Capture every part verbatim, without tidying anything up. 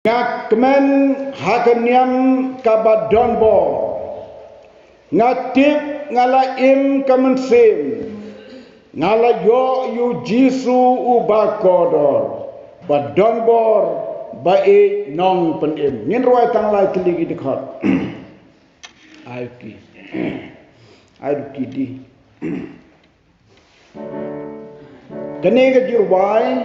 Nga kmen ha ka niam kaba donbor. Nga tip nga la im ka mynsiem. Nga la ïoh ïa u Jisu uba kordor, ba donbor, ba ïeit nongpynim. Ngin rwai tang lai tylli ki dkhot. Ai ki. Ai ki di. Kane ka jingrwai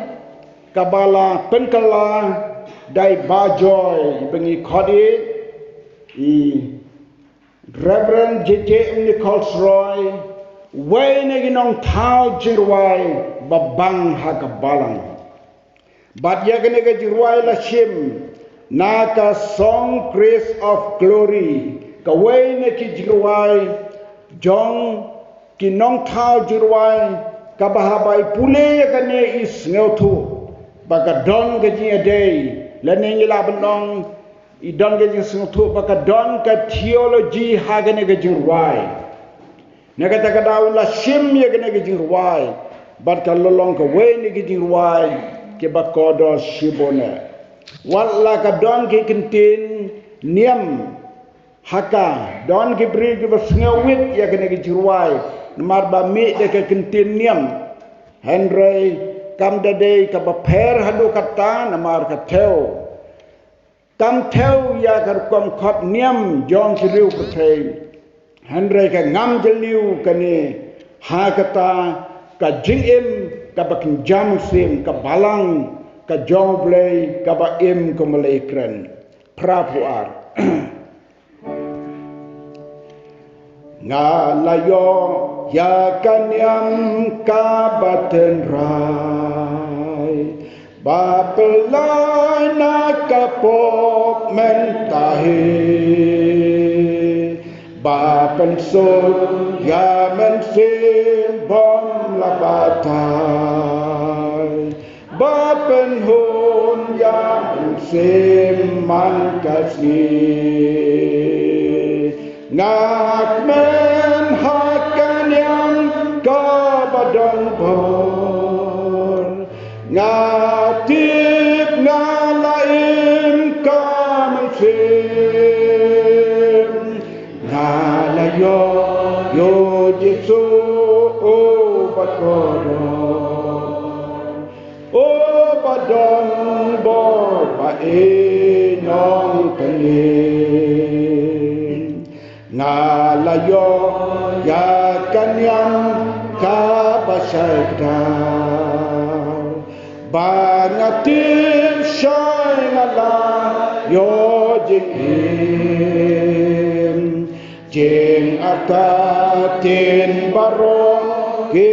kaba la pynkylla da i Bah Joy ba ngi khot ïa i Reverend J J M Nichols Roy, wei na ki nongthaw jingrwai ba bang ha ka balang. Bad ïa kane ka jingrwai la shim na ka Song Grace of Glory, kawei na ki jingrwai jong ki nongthaw jingrwai, kaba haba i pule ïa kane i sngewthuh ba ka don ka jingïadei, lane ngi lah ban ong i don ka jingsngewthuh ba ka don ka theology ha kane ka jingrwai. Na kata ka daw la shim ïa kane ka jingrwai bad ka la long kawei na ki jingrwai kiba kordor shibun. Wat la ka don ki kyntien niam ha ka, don ki briew kiba sngewwit ïa kane ka jingrwai namar ba mih da ka kyntien niam. Hynrei kam da dei kaba pher haduh katta namar ka thew. Kam thew ïa ka rukom khot niam jong ki riew pyrthei. Hynrei ka ngam jylliew kane ha kata ka jingim kaba kynja mynsiem, ka balang ka jong U Blei kaba im kum u lei kren. Phra phew ar. Nga la ïoh ïa ka niam kaba tynrai, ba pynlait na ka pop mynta hi, ba pynsuk ïa mynsiem bym lah batai, ba pynhun ïa mynsiem man ka sngi. Nga kmen ha ka niam kaba donbor. Nga tip nga la im ka mynsiem. Nga la ïoh ïa u Jisu uba kordor, uba donbor, ba ïeit nongpynim. Nga la ïoh ïa ka niam kaba shai kdar, ba nga tip shai nga la ïoh jingim. Jingartatien baroh ki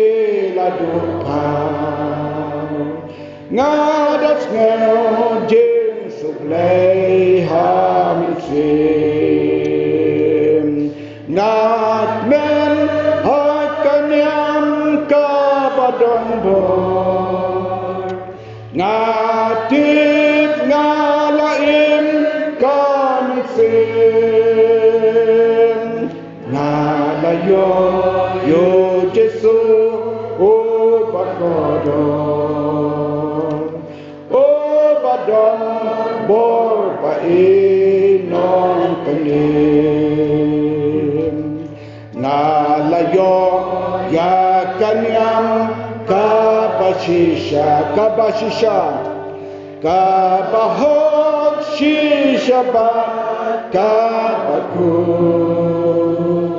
la duh pha. Nga da sngew jingsuk Blei ha mynsiem. Nga kmen ha ka niam kaba donbor. Nga tip nga la im ka mynsiem. Nga la ïoh ïa u Jisu uba kordor, uba donbor, ba ïeit nongpynim. Nga la ïoh ïa ka niam kaba shisha, kaba shisha, kaba hok shisha bad kaba khuid.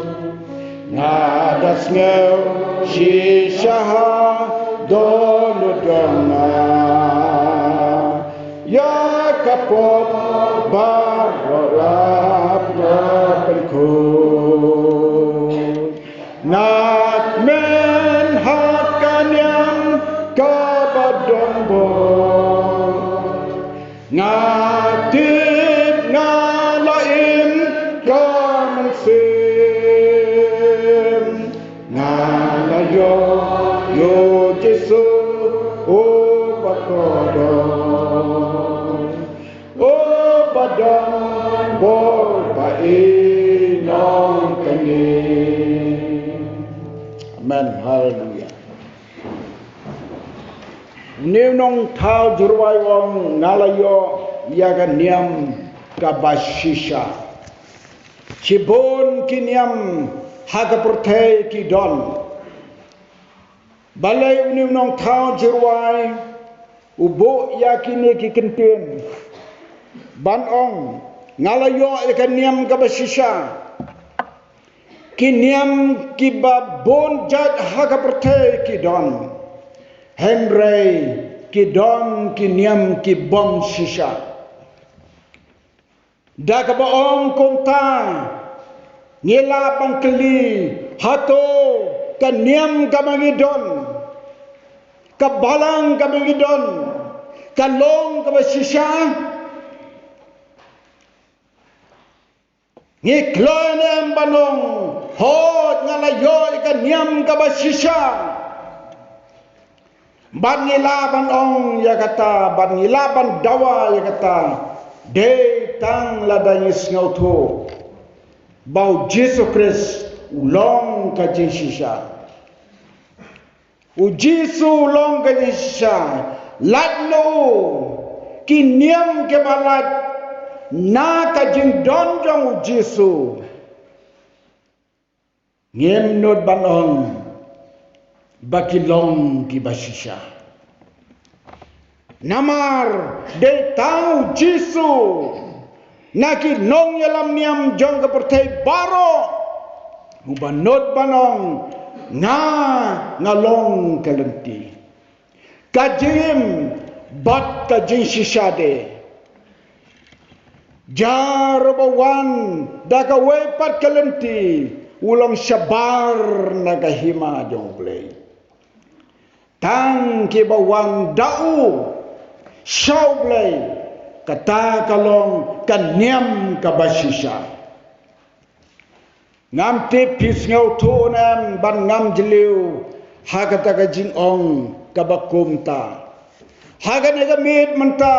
Nga da sngew shisha ha don u dong nga. Ïa ka pop baroh la pynkhuid. Nga kmen ha ka niam kaba donbor. Nga tip nga la im ka mynsiem. Nga la ïoh ïa u Jisu uba kordor, uba donbor, Une u nongthaw jingrwai u ong, nga la ïoh ïa ka niam kaba shisha. Shibun ki niam ha ka pyrthei ki don. Balei une u nongthaw jingrwai u buh ïa kine ki kyntien ban ong, nga la ïoh ïa ka niam kaba shisha. Ki niam kiba bun jait ha ka pyrthei ki don, hynrei ki don ki niam ki bym shisha. Da kaba ong kumta, ngi lah ban kylli, hato ka niam kaba ngi don, ka balang kaba ngi don, ka long kaba shisha? Ngi kloi ne em ban ong, hooid, nga la ïoh ïa ka niam kaba shisha? Bad ngi lah ban ong ïa kata, bad ngi lah ban dawa ïa kata, dei tang lada ngi sngewthuh ba U Jisu Khrist u long ka jingshisha. U Jisu u long ka jingshisha. Lait noh ki niam kiba lait na ka jingdon jong U Jisu, ngim nud ban ong ba ki long kiba shisha. Namar dei tang U Jisu na ki nongïalam niam jong ka pyrthei baroh uba nud ban ong, nga, nga long ka lynti, ka jingim bad ka jingshisha de. Jar uba wan da kawei pat ka lynti u long shabar na ka hima jong U Blei. Tang kiba wan da u sha U Blei, kata ka long ka niam kaba shisha. Ngam tip phi sngewthuh ne em ban ngam jylliew ha kata ka jingong kaba kumta. Ha kane ka miet mynta,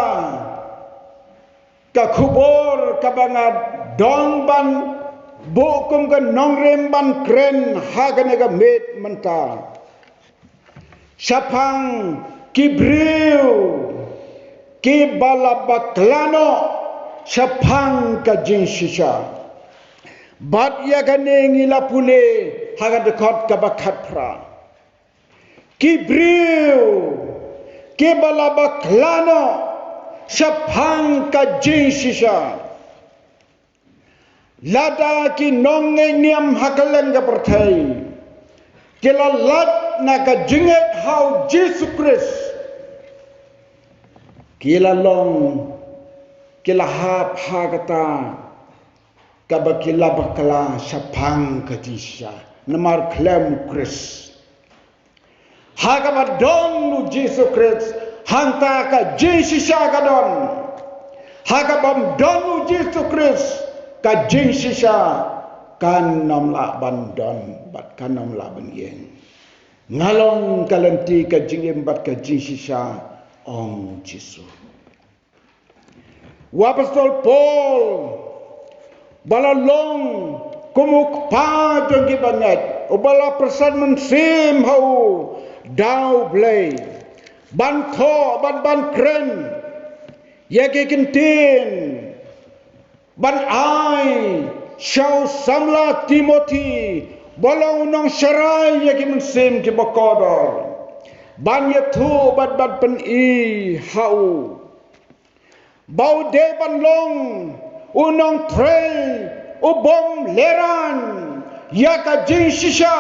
ka khubor kaba nga don ban buh kum ka nongrim ban kren ha kane ka miet mynta, shaphang ki briew kiba la bakla noh shaphang ka jingshisha. Bad ïa kane ngi la pule ha ka dkhot kaba khatphra. Ki briew kiba la bakla noh shaphang ka jingshisha. Lada ki nongngeit niam ha kylleng ka pyrthei ki la lait na ka jingngeit ha U Jisu Khrist, ki la long, ki la hap ha kata kaba ki la bakla shaphang ka jingshisha. Namar khlem U Khrist, ha kaba don U Jisu Khrist, hangta ka jingshisha ka don. Ha kaba ym don U Jisu Khrist, ka jingshisha kan ym lah ban don bad kan ym lah ban ïeng. Nga long ka lynti, ka jingim bad ka jingshisha, ong U Jisu. U Apostol Paul, ba la long kum u kpa jong ki bangeit, uba la pyrsad mynsiem ha u da U Blei ban thoh bad ban kren ïa ki ktien ban ai sha u samla Timothi, ba long u nongsharai ïa ki mynsiem kiba kordor, ban ïathuh bad ban pyni ha u ba u dei ban long u nongtrei u bym lehraiñ ïa ka jingshisha.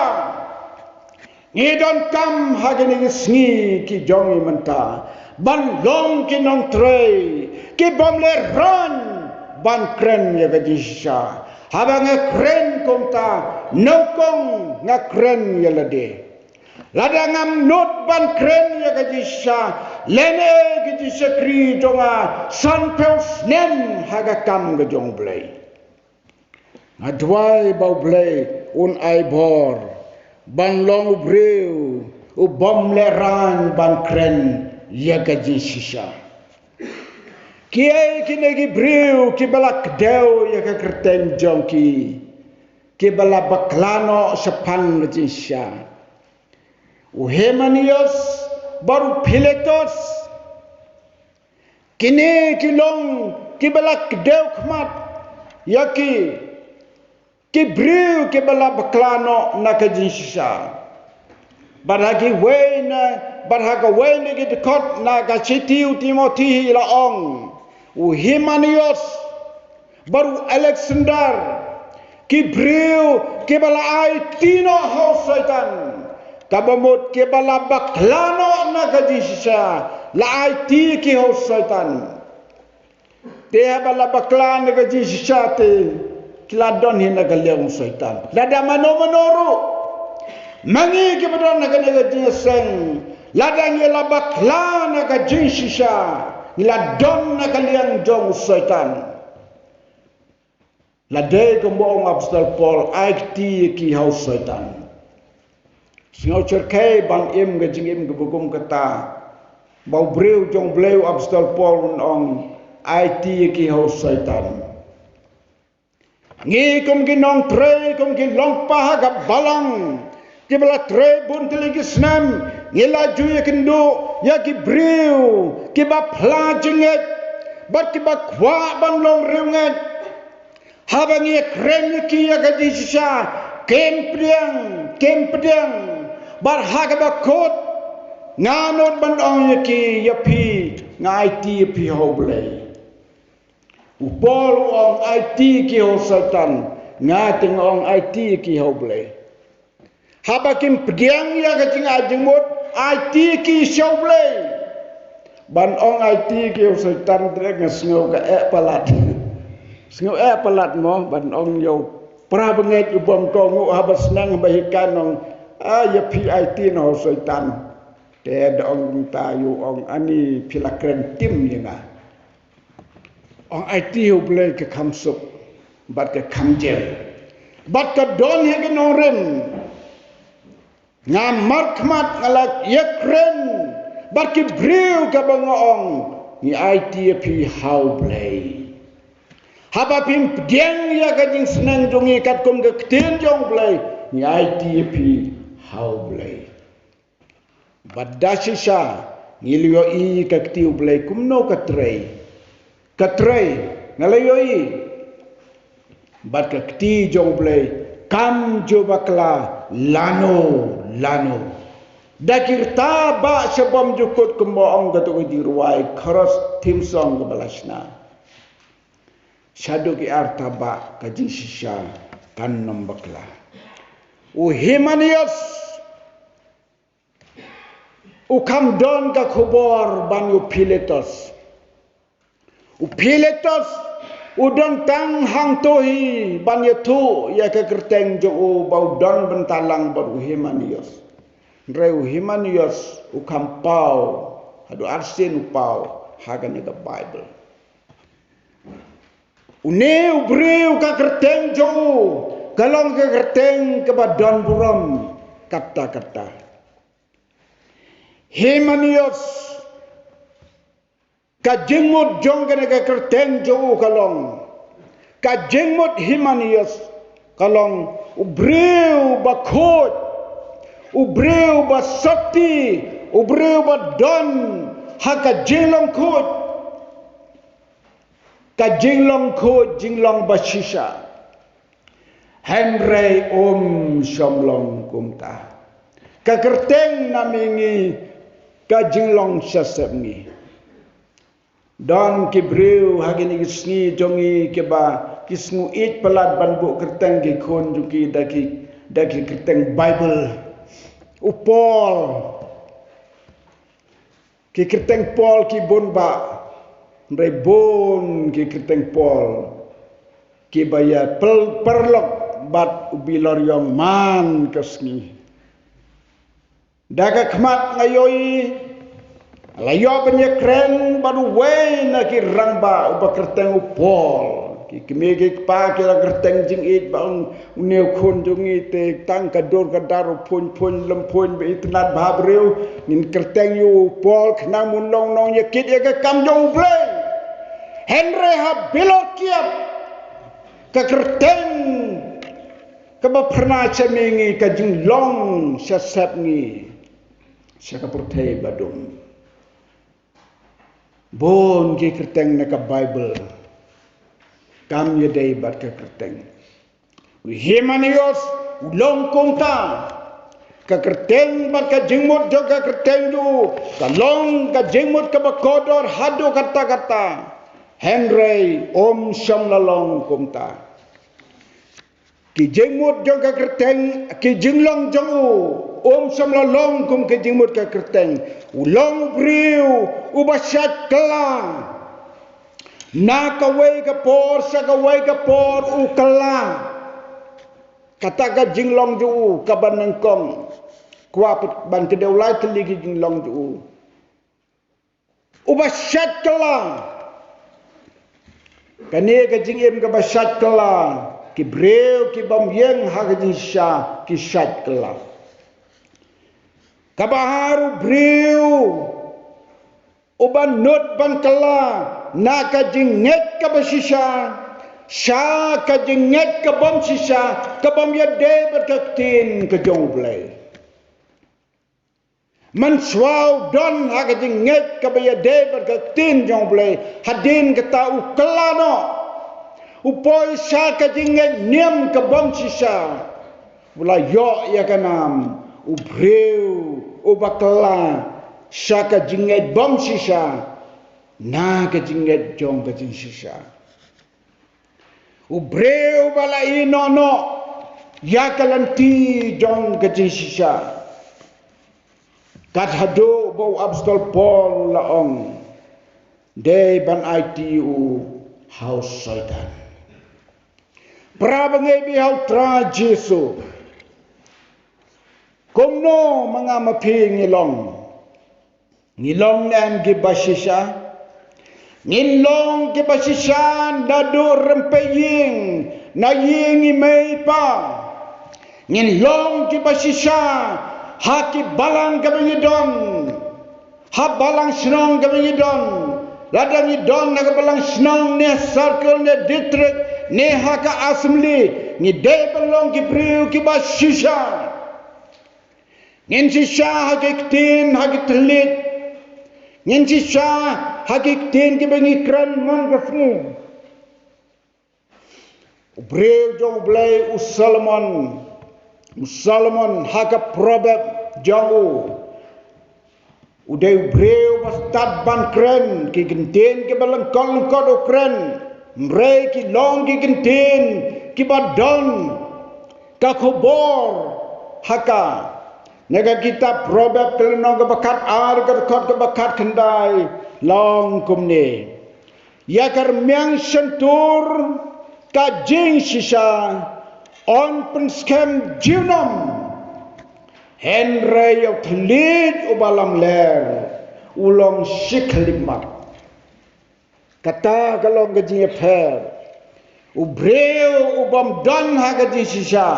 Ngi donkam ha kine ki sngi ki jong ngi mynta ban long ki nongtrei ki bym lehraiñ ban kren ïa ka jingshisha. Haba nga kren kumta, nyngkong nga kren ïa lade. Lada ngam nud ban kren ïa ka jingshisha, lehne ki jingshakri jong nga sanphew snem ha ka kam ka jong U Blei. Nga duwai ba U Blei un ai bor ban long u briew u bym lehraiñ ban kren ïa ka jingshisha. Kiei kine ki briew kiba la kdew ïa ka kyrteng jong ki, kiba la bakla noh shaphang ka jingshisha? U Himenaeus, bad u Philetos. Kine ki long kiba la kdew khmat ïa ki, ki briew kiba la bakla noh na ka jingshisha. Bad ha kiwei na, bad ha kawei na ki dkhot na ka shithi u Timothi la ong, u Himenios bad u Alexander, ki briew kiba la aiti noh ha u Soitan, kaba mut kiba la bakla noh na ka jingshisha, la aiti ki ha u Soitan. Te haba la bakla na ka jingshisha te, ki la don hi na ka liang u Soitan. Lada mano mano ruh, ma ngi kiba don ha kane ka jingïaseng, lada ngi la bakla na ka jingshisha, ngi la don na ka liang jong u Soitan. La dei kumba ong u Apostol Paul, ai kti ïa ki ha u Soitan. Sngewsarong ban im ka jingim kaba kum kata, ba u briew jong u Blei u Apostol Paul un ong, ai kti ïa ki ha u Soitan. Ngi kum ki nongtrei, kum ki longkpa ha ka balang, kiba la trei bun tylli ki snem, ngi la ju ïakynduh ïa ki briew kiba phla jingngeit bad kiba kwah ban long riewngeit. Haba ngi ïakren ïa ki ïa ka jingshisha, kim pdiang, kim pdiang. Bad ha kaba kut, nga nud ban ong ïa ki, ïa phi, nga aiti ïa phi ha u Blei. U Paul u ong, aiti ïa ki ha u Soitan, nga te nga ong, aiti ïa ki ha u Blei. Haba kim pdiang ïa ka jingai jingmut, aiti ïa ki sha u Blei. Ban ong aiti ïa ki ha u Soitan te nga sngew ka eh palat. Sngew eh palat mo, ban ong ïa u para bangeit u bym kohnguh haba sneng haba hikai nong, ah, ïa phi aiti noh ha u Soitan. Te da ong kumta ïa u ong ani phi la kren tim ïa nga. Ong aiti ha u Blei ka kham suk, bad ka kham jel. Bad ka don hi ka nongrim. Nga markhmat nga la ïakren bad ki briew kaba nga ong, ngi aiti ïa phi ha u Blei. Haba phim pdiang ïa ka jingsneng jong ngi katkum ka ktien jong u Blei, ngi aiti ïa phi ha u Blei. Bad da shisha ngi la ïohi ka kti u Blei kumno ka trei. Ka trei, nga la ïohi. Bad ka kti jong u Blei kam ju bakla lano lano. Da ki rta bah sha bymjukut kumba ong kato ka jingrwai chorus theme song kaba la shna. Shaduh ki ar rta bah ka jingshisha kan ym bakla. U Himenius u kham don ka khubor ban ïa u Philetos. U Philetos u don tang hangto hi ban ïathuh ïa ka kyrteng jong u ba u don bynta lang bad u Himenius. Hynrei u Himenius u kham paw, haduh arsien u paw ha kane ka Baibl. Une u briew ka kyrteng jong u ka long ka kyrteng kaba don burom katta katta. Himenius, ka jingmut jong kane ka kyrteng jong u ka long, ka jingmut Himenius ka long u briew ba khuid, u briew ba sopti, u briew ba don ha ka jinglong khuid. Ka jinglong khuid, jinglong ba shisha. Hynrei um shym long kumta. Ka kyrteng na mihngi ka jinglong sha sepngi. Don ki briew ha kine ki sngi jong ngi kiba ki sngewieit palat ban buh kyrteng ki khun jong ki da ki, da ki kyrteng Baibl. U Paul. Ki kyrteng Paul ki bun bah, hynrei bun ki kyrteng Paul kiba ïa pel-, paralok bad u Biloriong man ka sngi. Da ka khmat nga ïohi, la ïoh ban ïakren bad uwei na ki rangbah uba kyrteng u Paul. Ki kmie ki kpa ki la kyrteng jingïeit ba ong, une u khun jong ngi te tang ka dur ka dar u phuiñ phuiñ lem phuiñ ba itynnad bha briew. Ngin kyrteng ïa u Paul khnang ba un long nongïakit ïa ka kam jong u Blei. Hynrei ha bilor kiad ka kyrteng kaba pyrnai sha mihngi ka jinglong sha sepngi. sha ka pyrthei ba dum. Bun ki kyrteng na ka Baibl kam ïadei bad ka kyrteng. U Himenaios u long kumta. Ka kyrteng bad ka jingmut jong ka kyrteng jong u ka long ka jingmut kaba kordor haduh katta katta. Hynrei um shym la long kumta. Ki jingmut jong ka kyrteng, ki jinglong jong u um shym la long kum ki jingmut ka kyrteng. U long u briew uba shait kylla. Na kawei ka por sha kawei ka por u kylla. Kata ka jinglong jong u kaba nyngkong. Kwah ban kdew lai tylli ki jinglong jong u. Uba shait kylla. Kane ka jingim kaba shait kylla, ki briew ki bym ïeng ha ka jingshisha ki shait kylla. Kaba ar u briew uba nud ban kylla na ka jingngeit kaba shisha sha ka jingngeit ka bym shisha, ka bym ïadei bad ka ktien ka jong U Blei. Mynshuwa u don ha ka jingngeit kaba ïadei bad ka ktien jong U Blei, hadien kata u kylla noh. U poi sha ka jingngeit niam ka bym shisha. U la ïoh ïa ka nam u briew uba kylla sha ka jingngeit bym shisha na ka jingngeit jong ka jingshisha. U briew ba la ïehnoh noh ïa ka lynti jong ka jingshisha. Kat haduh ba u apostol Paul u la ong, dei ban aiti u ha u Soitan. Para bangeit ba ïeit ha u Trai Jisu. Kumno ma nga ma phi ngi long? Ngi long ne em kiba shisha? Ngin long kiba shisha naduh rympei ïing, na ïing i mei i pa. Ngin long kiba shisha ha ki balang kaba ngi don, ha balang shnong kaba ngi don. Lada ngi don ha ka balang shnong ne circle ne district ne ha ka assembly, ngi dei ban long ki briew kiba shisha. Ngin shisha ha ki ktien, ha ki thylliej. Ngin shisha ha ki ktien kiba ngi kren man ka sngi. U briew jong U Blei u Solomon, u Solomon ha ka Proverb jong u, u dei u briew ba stad ban kren ki ktien kiba lyngkot lyngkot u kren. Hynrei ki long ki ktien kiba don ka khubor ha ka. Na ka kitab Proverb ka lynnong kaba khatar, ka dkhot kaba khatkhyndai, long kumne: Ïa ka rmiang shyntur ka jingshisha yn pynskhem junom, hynrei ïa u thylliej uba lamler u long shi khyllipmat. Kata ka long ka jingïapher. U briew u bym don ha ka jingshisha,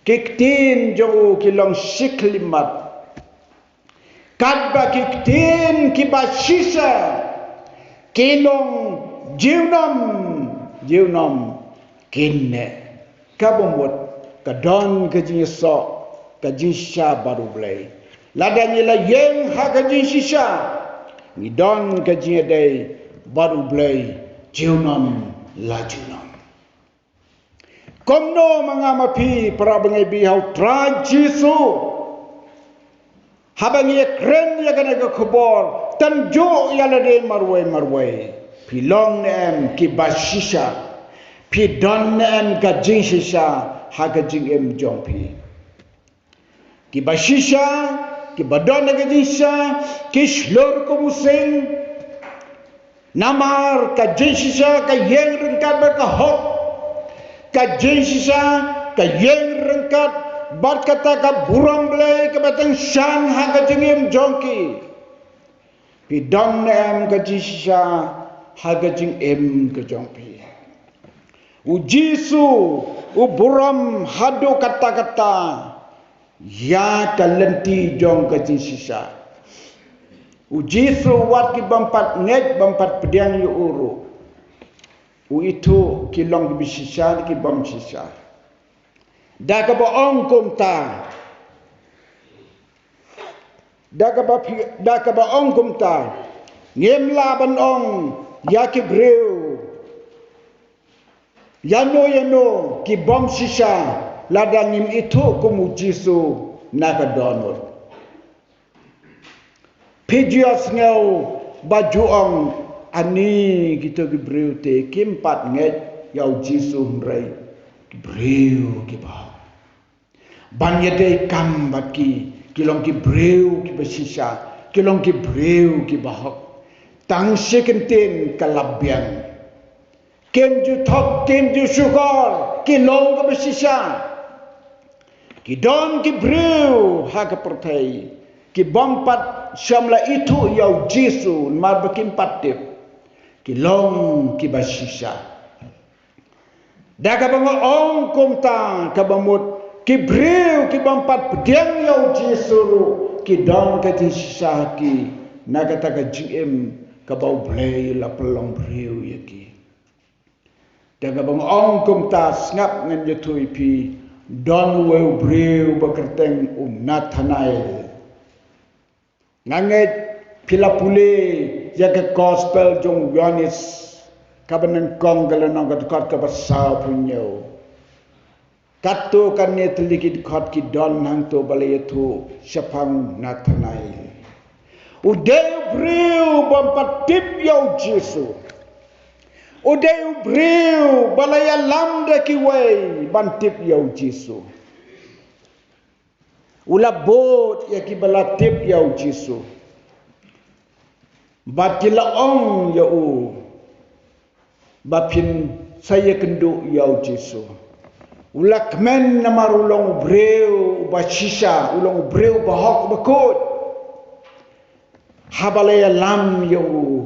ki ktien jong u ki long shi khyllipmat. Katba ki ktien kiba shisha ki long junom junom. Kine kaba mut ka don ka jingïasoh, ka jingshisha bad U Blei. Lada ngi la ïeng ha ka jingshisha, ngi don ka jingïadei bad U Blei junom la junom. Kumno ma nga ma phi, para bangeit ba ïeit ha u Trai Jisu? Haba ngi ïakren ïa kane ka khubor, tang ju ïa lade marwei marwei. Phi long ne em kiba shisha? Phi don ne em ka jingshisha ha ka jingim jong phi? Kiba shisha, kiba don ha ka jingshisha, ki shlur kum u sing. Namar ka jingshisha ka ïeng ryngkat bad ka hok. Ka jingshisha ka ïeng ryngkat bad kata ka burom Blei kaba tyngshaiñ ha ka jingim jong ki. Phi don ne em ka jingshisha ha ka jingim ka jong phi? U Jisu u burom haduh katta katta ïa ka lynti jong ka jingshisha. U Jisu wat ki bym pat ngeit bym pat pdiang ïa u ruh, u ithuh ki long kiba shisha ki bym shisha. Da kaba ong kumta, Da kaba phi-, da kaba ong kumta, ngim lah ban ong ïa ki briew ïano ïano ki bym shisha lada ngim ithuh kum u Jisu na ka dohnud. Phi ju ïohsngew ba ju ong, ani kito ki briew te kim pat ngeit ïa u Jisu, hynrei ki briew kiba ban ïadei kam bad ki, ki long ki briew kiba shisha, ki long ki briew kiba hok. Tang shi kyntien ka la biang. Kim ju thok, kim ju shukor, ki long kiba shisha. Ki don ki briew ha ka pyrthei ki bym pat shym la ithuh ïa u Jisu namar ba kim pat tip. Ki long kiba shisha. Da kaba nga ong kumta, kaba mut ki briew ki bym pat pdiang ïa u Jisu ruh ki don ka jingshisha ha ki na kata ka jingim kaba U Blei u la pynlong briew ïa ki. Da kaba nga ong kumta, sngap, ngan ïathuh ïa phi, don uwei u briew ba kyrteng u Nathanael. Nga ngeit phi la pule ïa ka gospel jong u Ïoannis, kaba nyngkong, ka lynnong, ka dkhot kaba sawphew hynñiew. Katto katne tylli ki dkhot ki don hangto ba la ïathuh shaphang u Nathanael. U dei u briew bym pat tip ïa u Jisu. U dei u briew ba la ïalam da kiwei ban tip ïa u Jisu. U la bud ïa kiba la tip ïa u Jisu, bad ki la ong ïa u ba phin sa ïakynduh ïa u Jisu. U la kmen namar u long u briew uba shisha, u long u briew uba hok, uba khuid. Haba la ïalam ïa u,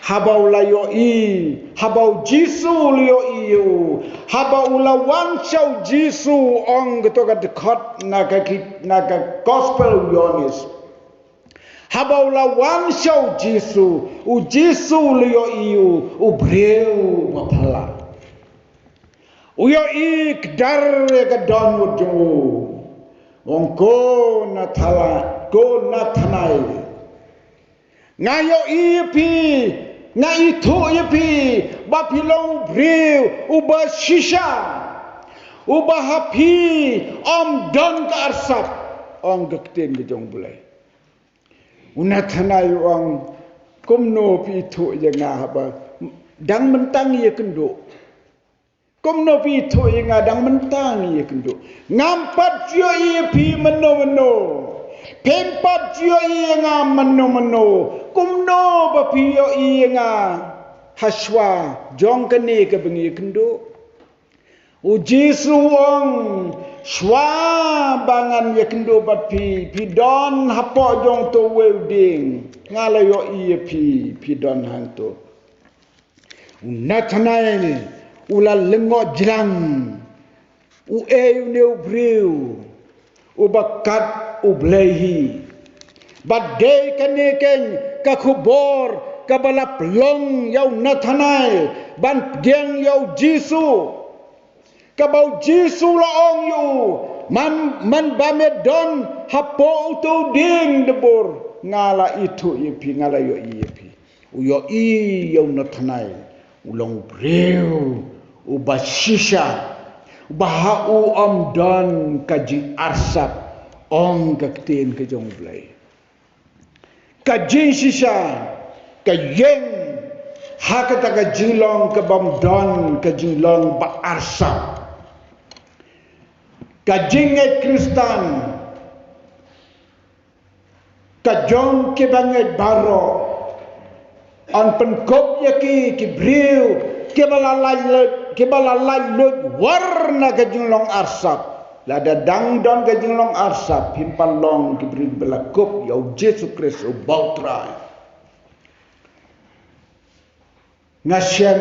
haba u la ïohi, haba u Jisu u la ïohi ïa u, haba u la wan sha u Jisu, ong kato ka dkhot na ka ki-, na ka gospel u Ïoannis. Haba u la wan sha u Jisu, u Jisu u la ïohi ïa u, u briew uba phylla. U ïohi kdar ïa ka dohnud jong u. Ong, ko Nathala-, ko Nathanael. Nga ïohi ïa phi, nga ithuh ïa phi, ba phi long u briew uba shisha, uba ha phi ym don ka arsap, ong ka ktien ka jong U Blei. U Nathanael u ong, kumno phi ithuh ïa nga haba dang mynta ngi ïakynduh? Kumno phi ithuh ïa nga dang mynta ngi ïakynduh? Ngam pat ïohi ïa phi mynno mynno. Phim pat ïohi ïa nga mynno mynno. Kumno ba phi ïohi ïa nga hashwa jong kane kaba ngi ïakynduh? U Jisu u ong, shwa ba ngan ïakynduh bad phi, phi don hapoh jong uto uwei u dieng. Nga la ïohi ïa phi, phi don hangto. U Nathanael u la lyngngoh jlang. U ei une u briew uba kat U Blei hi. Bad dei kane keiñ ka khubor kaba la pynlong ïa u Nathanael ban pdiang ïa u Jisu. Kaba u Jisu la ong ïa u, man, man ba me don hapoh uto u dieng dubur, nga la ithuh ïa phi, nga la ïohi ïa phi. U ïohi ïa u Nathanael, u long u briew uba shisha, uba ha u ym don ka jingarsap, ong ka ktien ka jong U Blei. Ka jingshisha ka ïeng ha kata ka jinglong kabym don ka jinglong ba arsap. Ka jingngeit Khristan ka jong kiba ngeit baroh, yn pynkup ïa ki, ki briew kiba la laitluid, kiba la laitluid war na ka jinglong arsap. Lada dang don ka jinglong arsap, phim pat long ki briew ba la kup ïa U Jisu Khrist uba U Trai. Nga shem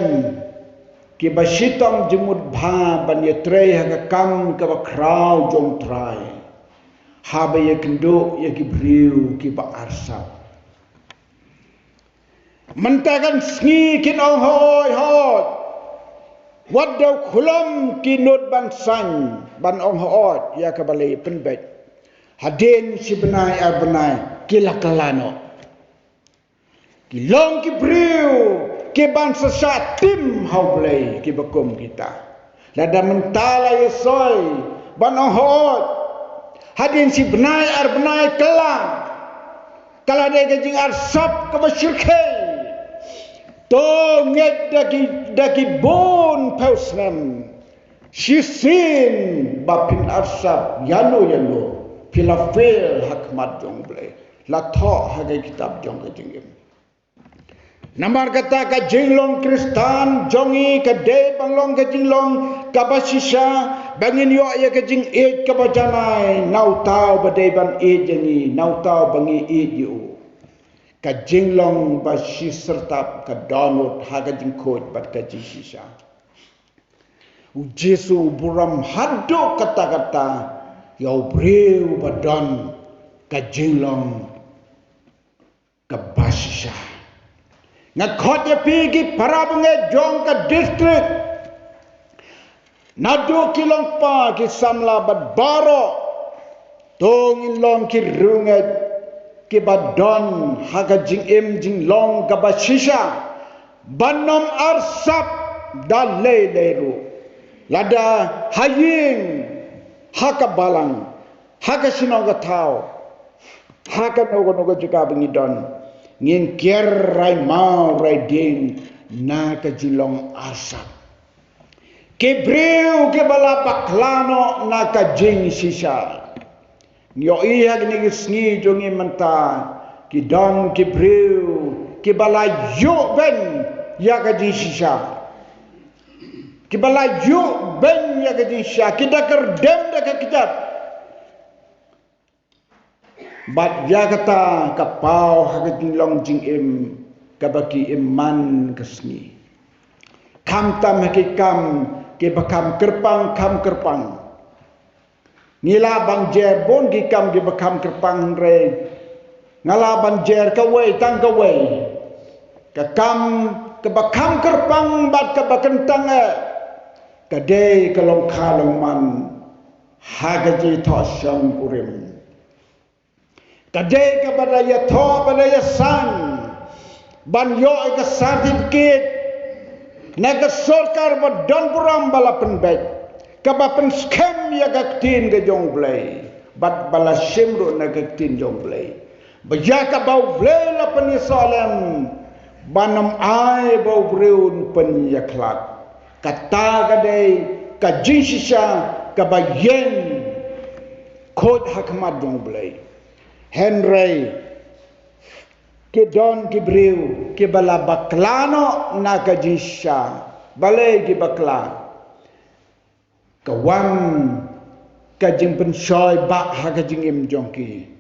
kiba shitom jingmut bha ban ïatrei ha ka kam kaba khraw jong U Trai, haba ïakynduh ïa ki briew kiba arsap. Mynta kan sngi kin ong hooid, hooid. Wat dei khlem ki nud ban saiñ ban ong hooid ïa kaba la pynbeit. Hadien shi bnai ar bnai ki la kylla noh. Ki long ki briew ki ban sa shah tim ha U Blei kiba kum kita. Lada mynta la ïasoi ban ong hooid, hadien shi bnai ar bnai kylla, ka la dei ka jingarsap kaba shyrkhei. To ngeit da ki, da ki bun phew snem. Shisien ba phin arsap ïano ïano, phi la fail ha khmat jong U Blei. La thoh ha ka kitab jong ka jingim. Namar kata ka jinglong Khristan jong ngi ka dei ban long ka jinglong kaba shisha, ba ngin ïoh ïa ka jingïeit kaba janai na uta uba dei ban ïeit ïa ngi, na uta uba ngi ïeit ïa u. Ka jinglong ba shisyrtap ka dohnud ha ka jingkhuid bad ka jingshisha. U Jisu u burom haduh katta katta ïa u briew ba don ka jinglong kaba shisha. Nga khot ïa phi ki para bangeit jong ka district, naduh ki longkpa ki samla bad baroh, to ngin long ki riewngeit kiba don ha ka jingim jinglong kaba shisha, ban ym arsap da lei lei ruh. Lada ha ïing, ha ka balang, ha ka shnong ka thaw, ha kano kano ka jaka ba ngi don, ngin kiar rai maw rai dieng na ka jinglong arsap. Ki briew kiba la bakla noh na ka jingshisha. Ngi ïohi ha kine ki sngi jong ngi mynta, ki don ki briew kiba la ïuh beiñ ïa ka jingshisha. Kiba la ïuh beiñ ïa ka jingshisha, ki da kyrdem da ka kjat. Bad ïa kata ka paw ha ka jinglong jingim kaba ki im man ka sngi. Khamtam ha ki kam kiba kham kyrpang, kham kyrpang. Ngi lah ban jer bun ki kam kiba kham kyrpang, hynrei nga lah ban jer kawei tang kawei. Ka kam kaba kham kyrpang bad kaba kyntang eh ka dei ka long kha long man ha ka jingthoh shongkurim. Ka dei kaba la ïathoh, ba la ïasan ban ïoh ïa ka certificate na ka sorkar ba don burom ba la pynbeit, kaba pynskhem ïa ka ktien ka jong U Blei bad ba la shim ruh na ka ktien jong U Blei. Ba ïa kaba U Blei la pynïasoh lem ban ym ai ba u briew un pynïakhlad. Kata ka dei ka jingshisha kaba ïeng khuid ha khmat jong U Blei. Hynrei ki don ki briew kiba la bakla noh na ka jingshisha. Balei ki bakla? Ka wan ka jingpynshoi bah ha ka jingim jong ki.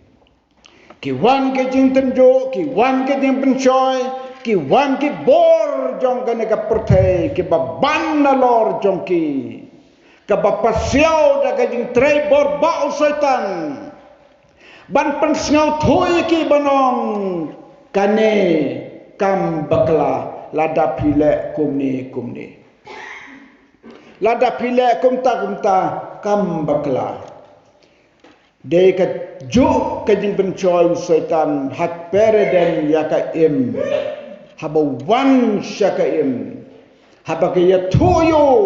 Ki wan ka jingtynjuh, ki wan ka jingpynshoi, ki wan ki bor jong kane ka pyrthei kiba ban nalor jong ki, kaba pasiaw da ka jingtrei bor bah u Soitan ban pynsngewthuh ïa ki ban ong, kane kam bakla, lada phi leh kumne kumne. Lada phi leh kumta kumta kam bakla. Dei ka juh ka jingpynshoi u Soitan ha ka paradigm ïa ka im. Haba wan sha ka im, haba ka ïathuh ïa u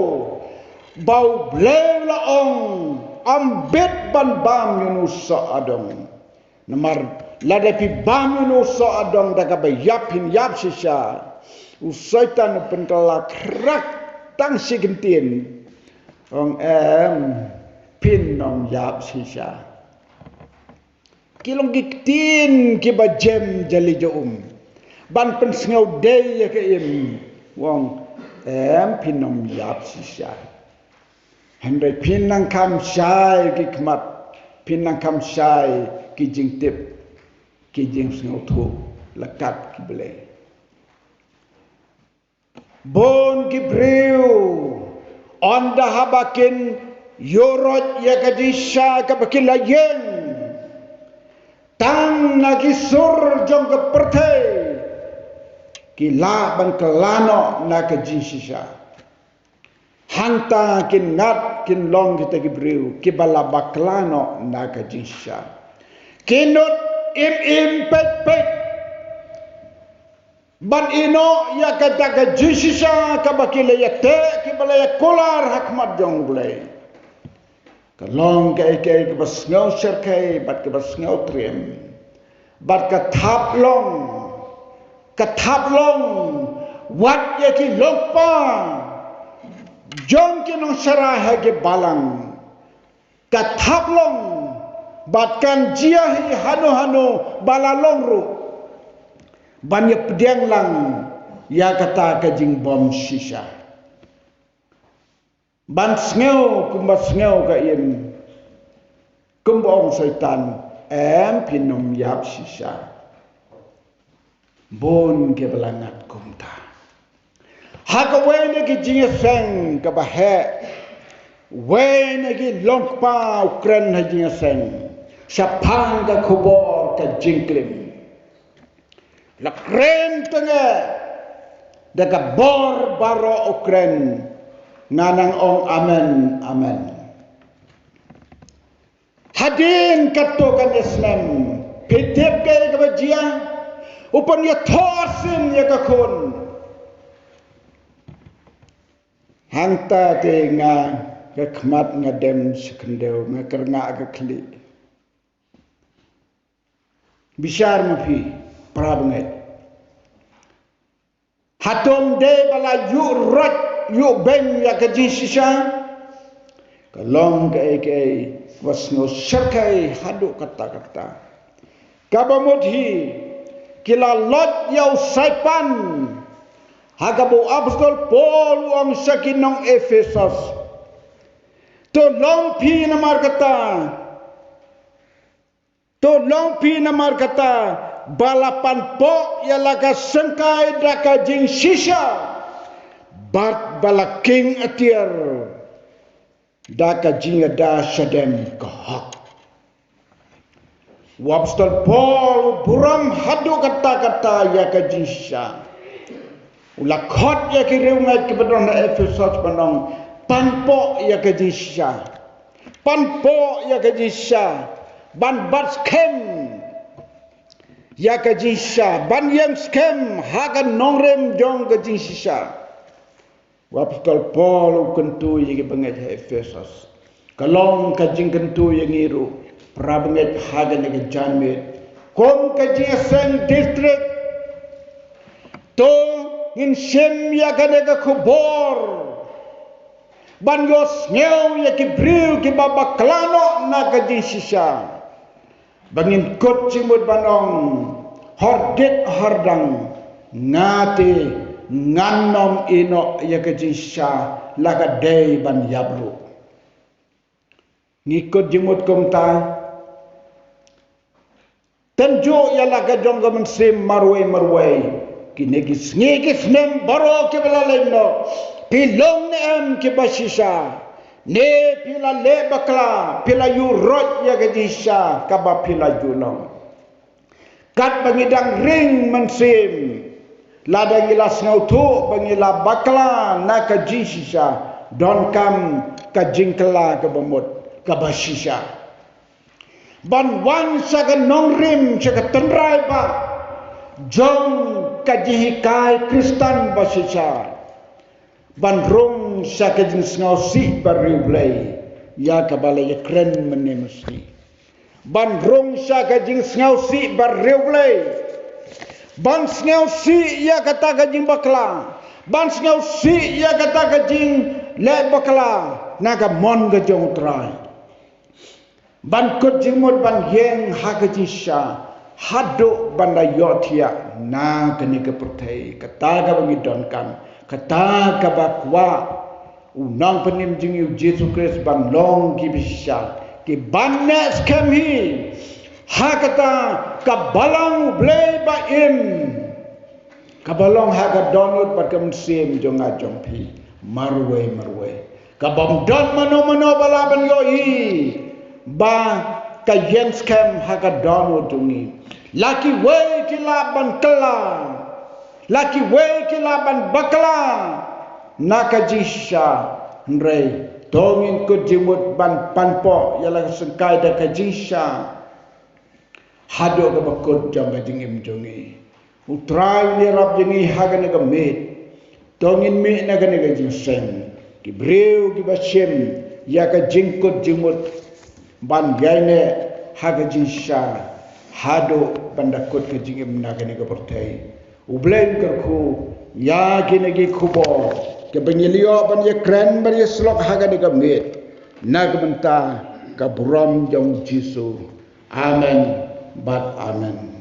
ba U Blei u la ong, ym bit ban bam ïa u soh adong. Namar lada phi bam ïa u soh adong da kaba ïap phin ïap shisha. U Soitan u pynkylla khrak tang shi kyntien. Ong em, phin ym ïap shisha. Ki long ki ktien kiba jem jali ja um ban pynsngew dei ïa ka im. Ong em, phin ym ïap shisha. Hynrei phin nang kham shai ki khmat, phin nang kham shai ki jingtip, ki jingsngewthuh la kat ki blei. Bun ki briew ynda haba kin ïuhroit ïa ka jingshisha kaba ki la ïeng tang na ki sur jong ka pyrthei, ki lah ban kylla noh na ka jingshisha. Hangta kin ngat kin long kita ki briew kiba la bakla noh na ka jingshisha. Ki nud im im peit peit ban ïehnoh ïa kata ka jingshisha kaba ki la ïateh, kiba la ïakular ha khmat jong U Blei. Ka long kaei kaei kaba sngew shyrkhei bad kaba sngew triem. Bad ka thap long, ka thap long wat ïa ki longkpa jong ki nongshakri ha ki balang. Ka thap long bad kan jia hi hano hano ba la long ruh ban ïa pdiang lang ïa kata ka jingbym shisha. Ban sngew kumba sngew ka im, kumba ong Soitan, em phin ym ïap shisha. Bun kiba la ngat kumta. Ha kawei na ki jingïaseng kaba heh, wei na ki longkpa u kren ha jingïaseng shaphang ka khubor ka jingklim. La kren tang eh da ka bor baroh u kren. Nga nang ong amen, amen. Hadien katto katne snem, phi tip kaei kaba jia? U pynïathoh arsien ïa ka khun. Hangta te nga, ka khmat nga dem sha khyndew, nga kyrngah ka khlieh. Bishar ma phi, para bangeit. Hato ym dei ba la ïuh roit ïuh beiñ ïa ka jingshisha? Ka long kaei kaei ba sngew shyrkhei haduh katta katta. Kaba mut hi, ki la loit ïa u saipan, ha kaba u apostol Paul u ong sha ki nong Ephesos. To long phi namar kata, to long phi namar kata ba la panpoh ïa la ka syngkai da ka jingshisha, bad ba la king atiar da ka jingïada shadem ka hok. U apostol Paul u burom haduh katta katta ïa ka jingshisha. U la khot ïa ki riewngeit kiba don ha Ephesos ban ong, panpoh ïa ka jingshisha. Panpoh ïa ka jingshisha. Ban bat skhem ïa ka jingshisha. Ban ïeng skhem ha ka nongrim jong ka jingshisha. U apostol Paul u kyntu ïa ki bangeit ha Ephesos. Ka long ka jingkyntu ïa ngi ruh, para bangeit ha kane ka janmiet. Kum ka jingïaseng distrik, to ngin shim ïa kane ka khubor ban ïohsngew ïa ki briew kiba bakla noh na ka jingshisha. Ba ngin kut jingmut ban ong, hordit hordang, nga te ngan ym ïehnoh ïa ka jingshisha, la ka dei ban ïap ruh. Ngi kut jingmut kumta. Tynjuh ïa la ka jong ka mynsiem marwei marwei. Kine ki sngi ki snem baroh kiba la leit noh, phi long ne em kiba shisha? Ne phi la leh bakla, phi la ïuh roit ïa ka jingshisha kaba phi la ju long? Katba ngi dang ring mynsiem, lada ngi la sngewthuh ba ngi la bakla na ka jingshisha, donkam ka jingkylla kaba mut, kaba shisha. Ban wan sha ka nongrim, sha ka tynrai ba jong ka jinghikai Khristan ba shisha. Ban rung sha ka jingsngewsih bariewblei, ïa kaba la ïakren mynne mynsngi. Ban rung sha ka jingsngewsih bariewblei. Ban sngewsih ïa kata ka jingbakla. Ban sngewsih ïa kata ka jingleh bakla na ka mon ka jong U Trai. Ban kut jingmut ban ïeng ha ka jingshisha, haduh ban da ïohthiah na kane ka pyrthei, kata kaba ngi donkam, kata kaba kwah u Nongpynim jong ngi U Jisu Khrist, ban long kiba shisha, kiban neh skhem hi ha kata ka balang U Blei ba im. Kaba long ha ka dohnud bad ka mynsiem jong nga jong phi marwei marwei. Ka bym don mano mano ba lah ban ïohi ba ka ïeng skhem ha ka dohnud jong ngi. La kiwei ki lah ban kylla, la kiwei ki lah ban bakla na ka jingshisha. Hynrei to ngin kut jingmut ban panpoh ïa la ka syngkai da ka jingshisha. haduh kaba kut jong ka jingim jong ngi. U Trai un ïarap ïa ngi ha kane ka miet. To ngin mih na kane ka jingseng, ki briew kiba shim ïa ka jingkut jingmut ban ïaineh ha ka jingshisha haduh ban da kut ka jingim na kane ka pyrthei. U Blei un kyrkhu ïa kine ki khubor kiba ngi la ïoh ban ïakren ban ïasyllok ha kane ka miet, na ka bynta ka burom jong Jisu. Amen bad amen.